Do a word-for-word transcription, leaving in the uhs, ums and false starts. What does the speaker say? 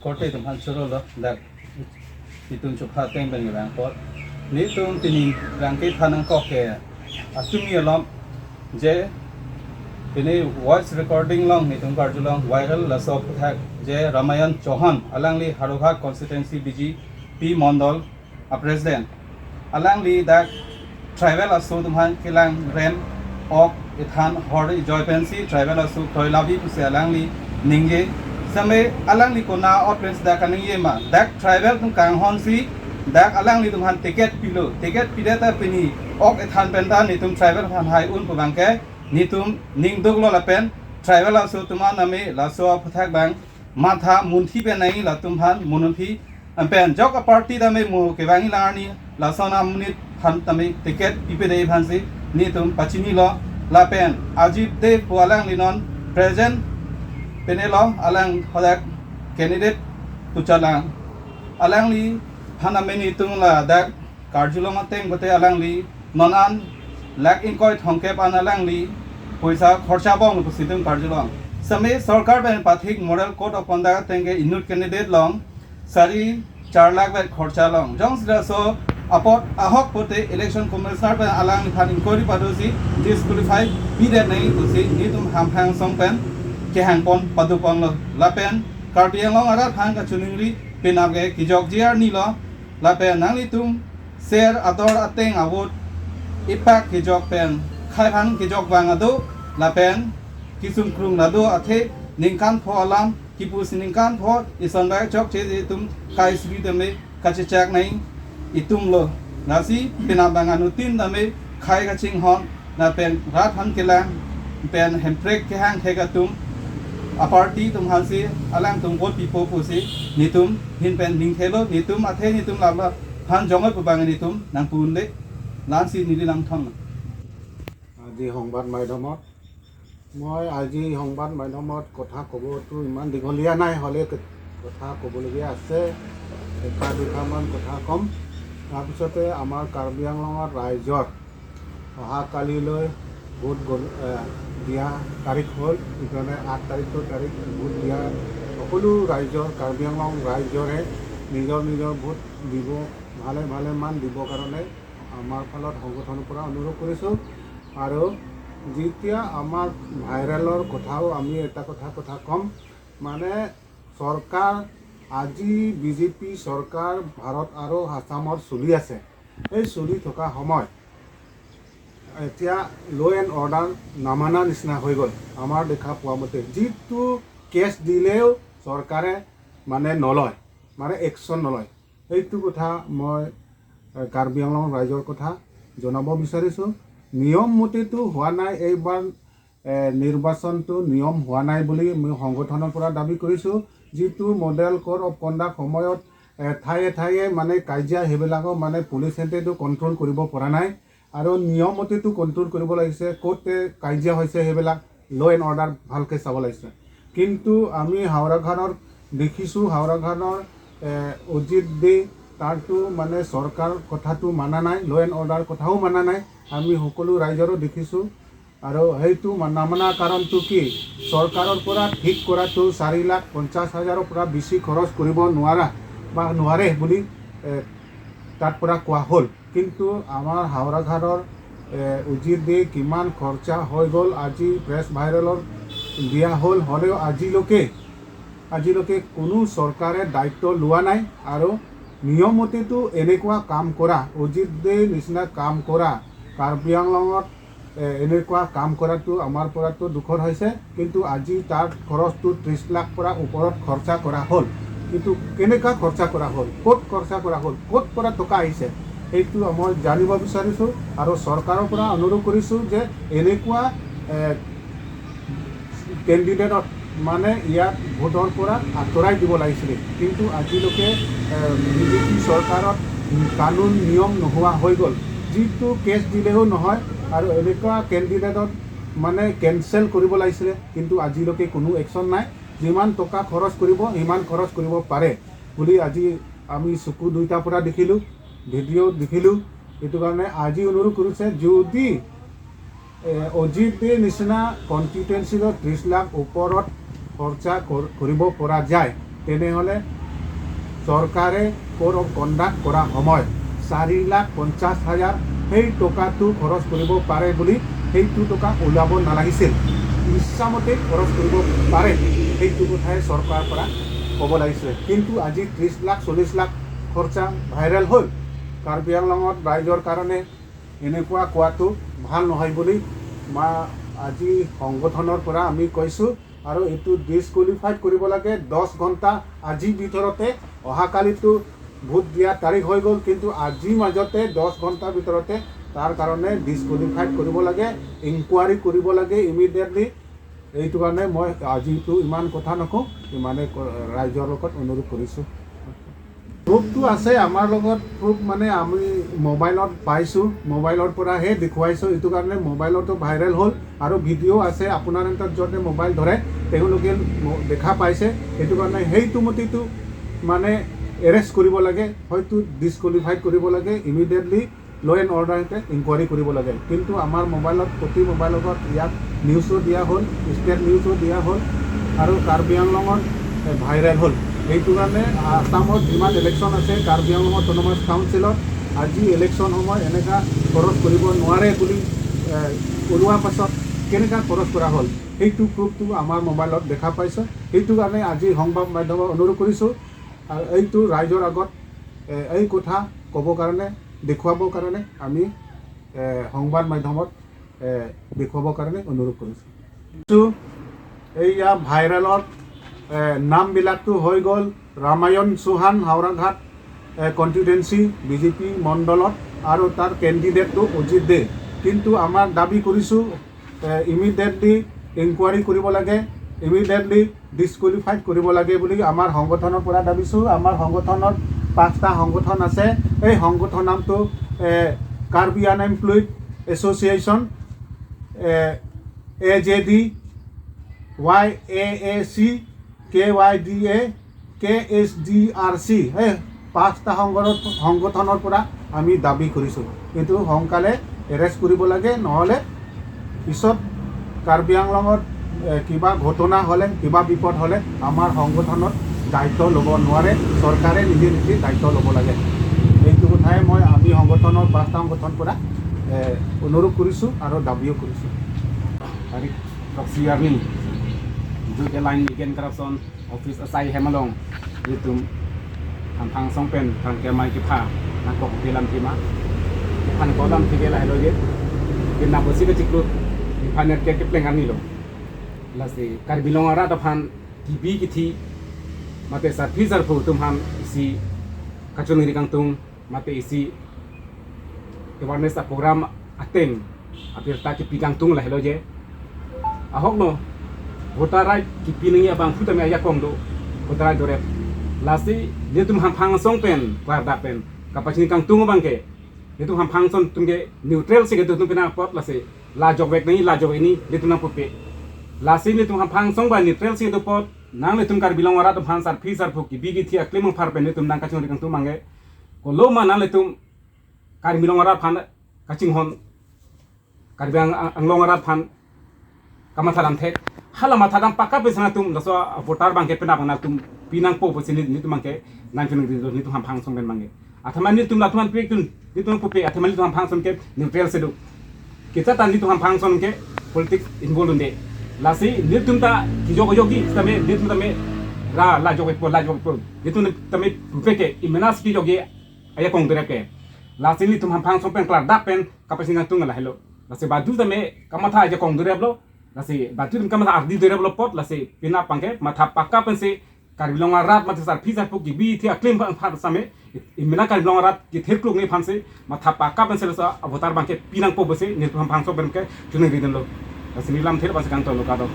Korte atum aphan choro lo, dak itum chupha ateng pen nirang apot. Netum pini rangke thanang kok ke atumi alom je pini voice recording along netum karjulong viral laso aphuthak je Ramayan Chauhan alangli Howraghat constituency B J P mondol a president. Alangli dak tribal aso atum aphan kelang rem ok ethan hor ejoi pensi tribal aso kroi labi pusi alangli ningje. Same alangli konat pen si dak kaningje ma, dak tribal atum kanghon si dak alangli atum aphan ticket pilo, ticket pidet ta pini ok ethan pen ta netum tribal aphan hai un pu abang ke netum ning duklo lapen tribal aso atum aphan name laso aphuthak abang matha munthi pen nai latum aphan munthi pen jok a party tame mo kevang ilarni lason amonit aphan tame ticket pipede aphan si netum pachinilo lapen Ajib Dey pu alangli non present pene lo, alang hadak candidate puchalang. Alangli aphan name netum ladak karjulong ateng pote alangli non an lakh ingkoi thomkep an alangli poisa khorcha bom pusi netum karjulong. Same sorkar pen pathik model code of conduct ateng ke inut candidate along sari char lakh vet khorcha long. Jongsi laso apot ahok pote election commissioner pen alangli aphan inquiry padosi disqualify pidet nai pusi netum hamphang song pen kehang pon padu ponlo. Lapen Karbi Anglong arat aphan kachiningri penap ke kejokji arni lo. Lapen nanglitum ser ador ateng a vote ipak kejok pen khai aphan kejok vang ado lapen kisung krung ado athe ningkan pho alam kipusi ningkan pho ison bai chokche itum kai sri tame kachechak nai itum lo. Lasi penap abang anuttin tame khai kachinghon lapen rat aphan kelang pen hemprek kehang thek atum a party atum aphan si alangtum vote pipo pusi netum ahin pen ningthelo, netum athe netum lap lap aphan jongoi pu abang netum nangpu-un-e, la-ansi neli nangthon. আজি সংবাদ মাধ্যমত, মই আজি সংবাদ মাধ্যমত কথা ক'বতো ইমান দীঘলীয়া নাই, হ'লে ক-, কথা ক'বলগীয়া আছে। এষাৰ দুষাৰমান কথা ক'ম। তাৰপিছতে আমাৰ কাৰ্বি আংলঙৰ ৰাইজৰ অহা কালিলৈ ভোট গণ-, এ, দিয়া তাৰিখ হ'ল। সেইকাৰণে আঠ তাৰিখৰ তাৰিখ ভোট দিয়া সকলো ৰাইজৰ, কাৰ্বি আংলং ৰাইজৰে নিজৰ নিজৰ ভোট দিব, ভালে ভালে মান দিবৰ কাৰণে আমাৰ ফালত সংগঠনৰ পৰা অনুৰোধ কৰিছোঁ। আৰু যেতিয়া আমাৰ ভাইৰেলৰ কথাও আমি এটা কথা, কথা ক'ম, মানে চৰকাৰ, আজি বিজেপি চৰকাৰ ভাৰত আৰু আছামত চলি আছে। এই চলি থকা সময় এতিয়া ল' এণ্ড অৰ্ডাৰ নামানা নিচিনা হৈ গ'ল। আমাৰ দেখা পোৱা মতে যিটো কেছ দিলেও চৰকাৰে মানে নলয়, মানে একশ্যন নলয়। এইটো কথা মই, এ, কাৰ্বি আংলং ৰাইজৰ কথা জনাব বিচাৰিছোঁ। নিয়ম মতেতো হোৱা নাই, এইবাৰ, এ, নিৰ্বাচনটো নিয়ম হোৱা নাই বুলি মই সংগঠনৰ পৰা দাবী কৰিছোঁ। যিটো মডেল কোড অফ কণ্ডাক্ট সময়ত, এ, ঠায়ে ঠায়ে মানে কাজিয়া, সেইবিলাকো মানে পুলিচেতো কণ্ট্ৰল কৰিব পৰা নাই। আৰু নিয়ম মতেতো কণ্ট্ৰল কৰিব লাগিছে। ক'তে কাজিয়া হৈছে সেইবিলাক ল' এণ্ড অৰ্ডাৰ ভালকৈ চাব লাগিছে। কিন্তু আমি হাওৰাঘাটৰ দেখিছোঁ, হাওৰাঘাটৰ, এ, অজিত দে, তাৰতো মানে চৰকাৰ কথাটো মানা নাই, ল' এণ্ড অৰ্ডাৰ কথাও মানা নাই। আমি সকলো ৰাইজৰো দেখিছোঁ। আৰু সেইটো মা-, নামানা কাৰণটো কি? চৰকাৰৰ পৰা ঠিক কৰাটো চাৰি লাখ পঞ্চাছ হাজাৰৰ পৰা বেছি খৰচ কৰিব নোৱাৰা বা নোৱাৰে বুলি, এ, তাৰ পৰা কোৱা হ'ল। কিন্তু আমাৰ হাওৰাঘাটৰ, এ, অজিত দে কিমান খৰচা হৈ গ'ল, আজি প্ৰেছ ভাইৰেলত দিয়া হ'ল, হ'লেও আজিলৈকে, আজিলৈকে কোনো চৰকাৰে দায়িত্ব লোৱা নাই। আৰু নিয়ম মতেতো এনেকুৱা কাম কৰা, অজিত দে নিচিনা কাম কৰা, কাৰ্বি আংলঙত, এ, এনেকুৱা কাম কৰাটো আমাৰ পৰাতো দুখৰ হৈছে। কিন্তু আজি তাৰ খৰচটো ত্ৰিছ লাখ পৰা ওপৰত খৰচা কৰা হ'ল। কিন্তু কেনেকুৱা খৰচা কৰা হ'ল, ক'ত খৰচা কৰা হ'ল, ক'ত পৰা টকা আহিছে, এইটো মই জানিব বিচাৰিছোঁ। আৰু চৰকাৰৰ পৰা অনুৰোধ কৰিছোঁ যে এনেকুৱা, এ, কেণ্ডিডেটত মানে ইয়াত ভোটৰ পৰা আঁতৰাই দিব লাগিছিলে। কিন্তু আজিলৈকে, এ, বিজেপি চৰকাৰত কানুন নিয়ম নোহোৱা হৈ গ'ল। যিটো কেছ দিলেও নহয় আৰু এনেকুৱা কেণ্ডিডেটত মানে কেঞ্চেল কৰিব লাগিছিলে। কিন্তু আজিলৈকে কোনো একশ্যন নাই। যিমান টকা খৰচ কৰিব, সিমান খৰচ কৰিব পাৰে বুলি আজি আমি চকু দুইটাৰ পৰা দেখিলোঁ, ভিডিঅ' দেখিলোঁ। এইটো কাৰণে আজি অনুৰোধ কৰিছে, যদি, এ, অজিত দে নিচিনা কনষ্টিটুৱেঞ্চিত ত্ৰিছ লাখ ওপৰত খৰচা কৰ-, কৰিব পৰা যায়, তেনেহ'লে চৰকাৰে কোড অফ কণ্ডাক্ট কৰা সময় চাৰি লাখ পঞ্চাছ হাজাৰ সেই টকাটো খৰচ কৰিব পাৰে বুলি, সেইটো টকা ওলাব নালাগিছিল, ইচ্ছামতে খৰচ কৰিব পাৰে, সেইটো কথাই চৰকাৰৰ পৰা ক'ব লাগিছিলে। কিন্তু আজি ত্ৰিছ লাখ চল্লিছ লাখ খৰচা ভাইৰেল হ'ল। কাৰ্বি আংলঙত ৰাইজৰ কাৰণে এনেকুৱা কোৱাটো ভাল নহয় বুলি মা আজি সংগঠনৰ পৰা আমি কৈছোঁ। আৰু এইটো ডিছকোৱালিফাইড কৰিব লাগে দহ ঘণ্টা আজিৰ ভিতৰতে। অহাকালিতো ভোট দিয়া তাৰিখ হৈ গ'ল, কিন্তু আজিৰ মাজতে দহ ঘণ্টাৰ ভিতৰতে তাৰ কাৰণে ডিছকোৱালিফাইড কৰিব লাগে, ইনকুৱাৰী কৰিব লাগে ইমিডিয়েটলি। এইটো কাৰণে মই আজিতো ইমান কথা নকওঁ, ইমানে ক-, ৰাইজৰ লগত অনুৰোধ কৰিছোঁ। প্ৰুফটো আছে আমাৰ লগত, প্ৰুফ মানে আমি মোবাইলত পাইছোঁ, মোবাইলৰ পৰাহে দেখুৱাইছোঁ। এইটো কাৰণে মোবাইলতো ভাইৰেল হ'ল আৰু ভিডিঅ' আছে। আপোনাৰ হাতত য'তে মোবাইল ধৰে তেওঁলোকে ম-, দেখা পাইছে। সেইটো কাৰণে সেইটো মতেইতো মানে এৰেষ্ট কৰিব লাগে, হয়তো ডিছকোৱালিফাইড কৰিব লাগে ইমিডিয়েটলি। ল' এণ্ড অৰ্ডাৰ সৈতে ইনকুৱাৰী কৰিব লাগে। কিন্তু আমাৰ মোবাইলত, প্ৰতি মোবাইলৰ লগত ইয়াত নিউজো দিয়া হ'ল, ষ্টেট নিউজো দিয়া হ'ল আৰু কাৰ্বি আংলঙত, এ, ভাইৰেল হ'ল। সেইটো কাৰণে আছামত যিমান ইলেকশ্যন আছে, কাৰ্বি আংলং অট'নমাছ কাউন্সিলত আজি ইলেকশ্যন সময় এনেকা খৰচ কৰিব নোৱাৰে বুলি, এ, ওলোৱাৰ পাছত কেনেকা খৰচ কৰা হ'ল, সেইটো প্ৰুফটো আমাৰ মোবাইলত দেখা পাইছে। সেইটো কাৰণে আজি সংবাদ মাধ্যমক অনুৰোধ কৰিছোঁ আৰু এইটো ৰাইজৰ আগত, এ, এই কথা ক'ব কাৰণে, দেখুৱাব কাৰণে আমি, এ, সংবাদ মাধ্যমত, এ, দেখুৱাব কাৰণে অনুৰোধ কৰিছোঁ। এইয়া ভাইৰেলত, এ, নামবিলাকতো হৈ গ'ল ৰামায়ণ চৌহান হাওৰাঘাট, এ, কনষ্টিটুৱেঞ্চি বিজেপি মণ্ডলত আৰু তাৰ কেণ্ডিডেটটো অজিত দে। কিন্তু আমাৰ দাবী কৰিছোঁ, এ, ইমিডিয়েটলি ইনকুৱাৰী কৰিব লাগে, ইমিডিয়েটলি ডিছকোৱালিফাইড কৰিব লাগে বুলি আমাৰ সংগঠনৰ পৰা দাবিছোঁ। আমাৰ সংগঠনত পাঁচটা সংগঠন আছে। এই সংগঠন নামটো, এ, কাৰ্বি আনএমপ্লয়ড এছ'চিয়েশ্যন, এ, A J D, Y A A C, K Y D A, K H D R C, এই পাঁচটা সংগঠন, সংগঠনৰ পৰা আমি দাবী কৰিছোঁ। কিন্তু সোনকালে এৰেষ্ট কৰিব লাগে, নহ'লে পিছত কাৰ্বি আংলঙত, এ, কিবা ঘটনা হ'লে, কিবা বিপদ হ'লে আমাৰ সংগঠনত দায়িত্ব ল'ব নোৱাৰে, চৰকাৰে নিজে নিজে দায়িত্ব ল'ব লাগে। এইটো কথাই মই, আমি সংগঠনৰ পাঁচটা সংগঠন পৰা, এ, অনুৰোধ কৰিছোঁ আৰু দাবীও কৰিছোঁ। Tarik throksi arni, Youth Alliance Against Corruption Office asai hem along nelitum hamphang asong pen thrang kemai kepha nangkok kelam thima. Kepha nangkok lam thike lahelo je. Kena bosi kachiklut kepha nerkep kepleng arni lo. Lasi Karbi Anglong arat aphan kebi kethe mate sarpi sarpo atum aphan isi kachiningri kangtung mate isi awareness a program ateng abirta kepi kangtung lahelo je. Ahok lo, voter right kepi nangji abangphu tame ajakong do, voter right dorep. Lasi nelitum hamphang asong pen, klardak pen kapachini kangtung abangke, nelitum hamphang asong atum ke neutral si kedo atum pina apot, lasi la jokvek nangji, la jokvek nangji nelitum nangpupe. Lasi nelitum hamphang asong abang neutral si kedo apot, nanglitum Karbi Anglong arat aphan sarpi sarpo kebi kethe aklem apar pen nelitum nangkachiningri kangtung abangke, koloma nanglitum Karbi Anglong arat aphan kachinghon, Karbi Ang-, Ang-, Anglong arat aphan kamatha dam thek. Hala matha dam pakka pensi nangtum laso voter abangke penap nangtum pi nangpo pusi neli, nelitum abangke nangchiningri do, nelitum hamphang asong pen abangke. Athema nelitum latum an pek tun, nelitum pupe, athema nelitum hamphang asong ke neutral si do. Kita ta nelitum hamphang asong ke politics involved unde. Lasi nelitum ta kejok jokji tame, nelitum tame ra la jokpo, la jokpo. Nelitum tame pupe ke imenas kejokji ajakong dorep ke. Lasi nelitum hamphang asong pen klardak pen kapachini kangtung lahelo. Lasi badu tame kamatha ajakong dorep lo. Lasi badu tame kamatha ardi dorep lo apot, lasi penap abangke matha pakka pensi Karbi Anglong arat mate sarpi sarpo kebi kethe aklem aphan same, imina Karbi Anglong arat kethir kluk nangji aphansi matha pakka pensi laso voter abangke pi nangpo pusi nelitum hamphang asong pen kachiningri dunlo. Lasi neli lamthe la-an si kangtonlo, kardom.